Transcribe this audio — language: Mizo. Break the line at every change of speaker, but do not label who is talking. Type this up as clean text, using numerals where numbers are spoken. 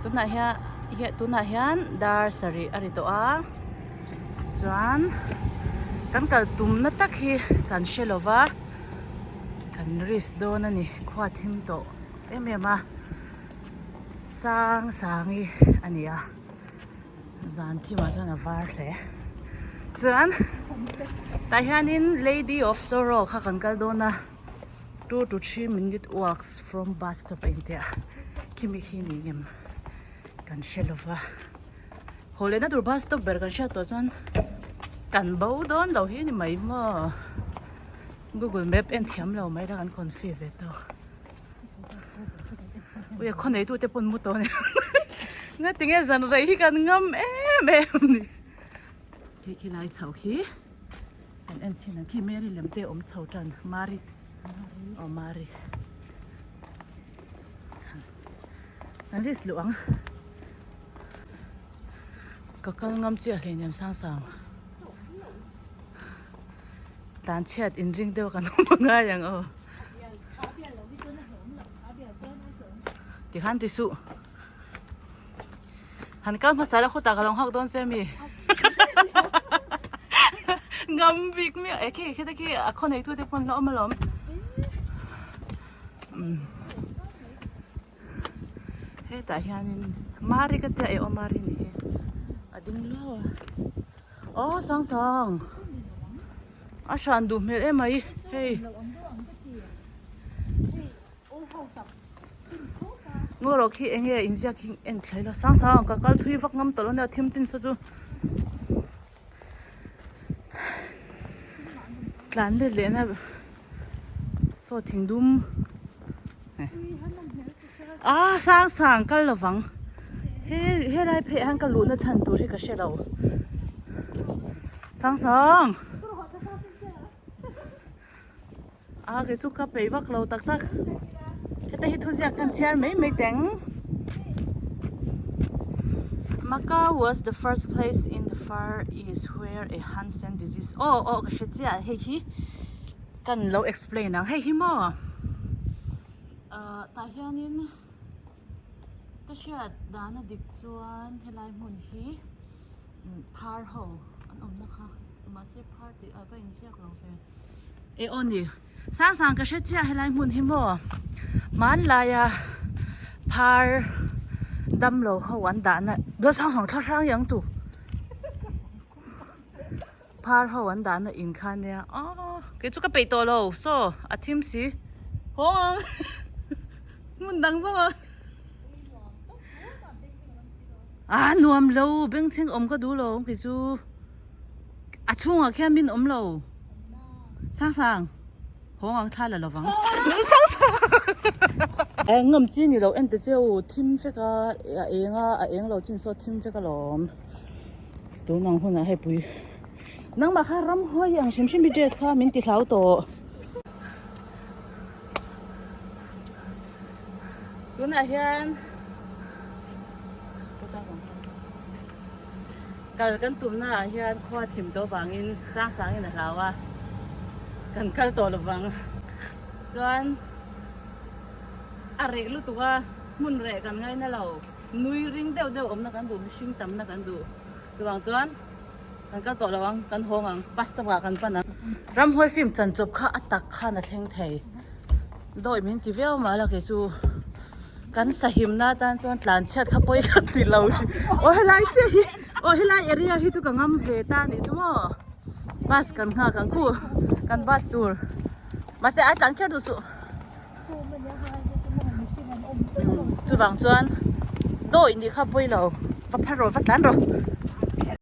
Tunah hian tunah hian dar sarih a ri tawh a chuan kan kal tumna tak hi kan hre lo va kan risk dawn a ni khua thim tawh em em a sang sangi a ni a zan thimah chuan a var hle chuan tah hianin lady of sorrow kha kan kal dawn a. 2 to 3 minute walks from bus stop a intia khimi khi ni ngem kan hre lova haw lehna tur bus stop ber kan hriat tawh chuan kan bo dawn lo hi a ni mai maw google map en thiam lo mai la kan confi ve tawk ui a khaw nei tu te pawn mu tawh a ni nga tinge zan rei hi kan ngam em em ni khi khi lai chho khi. Kan en chhin ang khi Mary lem te awm chho tan Mari aw Mari kan risk luh ang ka kal ngam chiah hleinem sang sang tlan chhiat in ring deuh kan awm a ngai ang aw tikhan ti suh. Han kal hmasa la khutah ka lo nghak dawn che mi. Ngam bik mi e khi khita khi a khaw nei tu te pawn la awm alawm. Hetah hianin Mari ka tia e aw Mari ni hi a ding luau a. Aw sang sang a hran duh hmel em mai hei. Ngaw rawh khi eng nge inziak hi en thlai la sang sang ang ka kal thui vak ngam tawh lo nia thim chin saw chu tlan let leh na saw thing dum a sang sang kal lovang he helai phei ah hian ka luhna chhan tur hi ka hre lo sang sang. A kei chu ka peih vak lo tak tak heta hi thuziak kan chhiar mai mai teng Macau was the first place in the far east where a Hansen disease aw aw ka hre chiah hei hi kan lo explain ang hei hi maw ah tah hianin ka hriat dana dik chuan helai hmun hi phar ho an awmna kha mahse phar tih a va inziak lo ve. E aw ni sang sang ka hre chiah helai hmun hi maw hmanlaia phar damlo ho an dahna dawn sang sang thla hrang ang tu phar ho an dahna in kha nia aw kei chu ka peih tawh lo saw a thim si haw ang hmun dang zawng ang a nuam lo bengchheng awm ka duh lo kei chu. A chhungah khian min awm lo. Sang sang. Hawng ang thla la lovang. Sang sang. Eng ngam chi ni lo en te cheu thim vek a a eng a a eng lo chin saw thim vek alawm. Tun ang hunah hei pui. Nangmah kha ramhuai ang hrim hrim i dress kha min ti hlau tawh. Tunah hian Kal kan tumna ah hian khua thim tawh vangin sang sangin a hlau a, kan kal tawh lovang. Chuan a reh lutuk a, hmun reh kan ngaina lo, nui ring deuh deuh awmna kan duh, mihring tamna kan duh. Chuvang chuan kan kal tawh lo ang, kan hawng ang, bus stop ah kan pan ang. Ramhuai film chanchawp kha a tak khan a thleng thei. Dawi min ti viau mah la kei chu kan sahimna atan chuan tlan chhiat kha pawi ka ti lo aw helai chiah hi aw helai area hi chu ka ngam ve ta anih chu maw bus kan nghak ang khu kan bus tur mahse a tlan kher duh suh chuvang chuan dawi nih kha pawi lo va phar rawh va tlan rawh.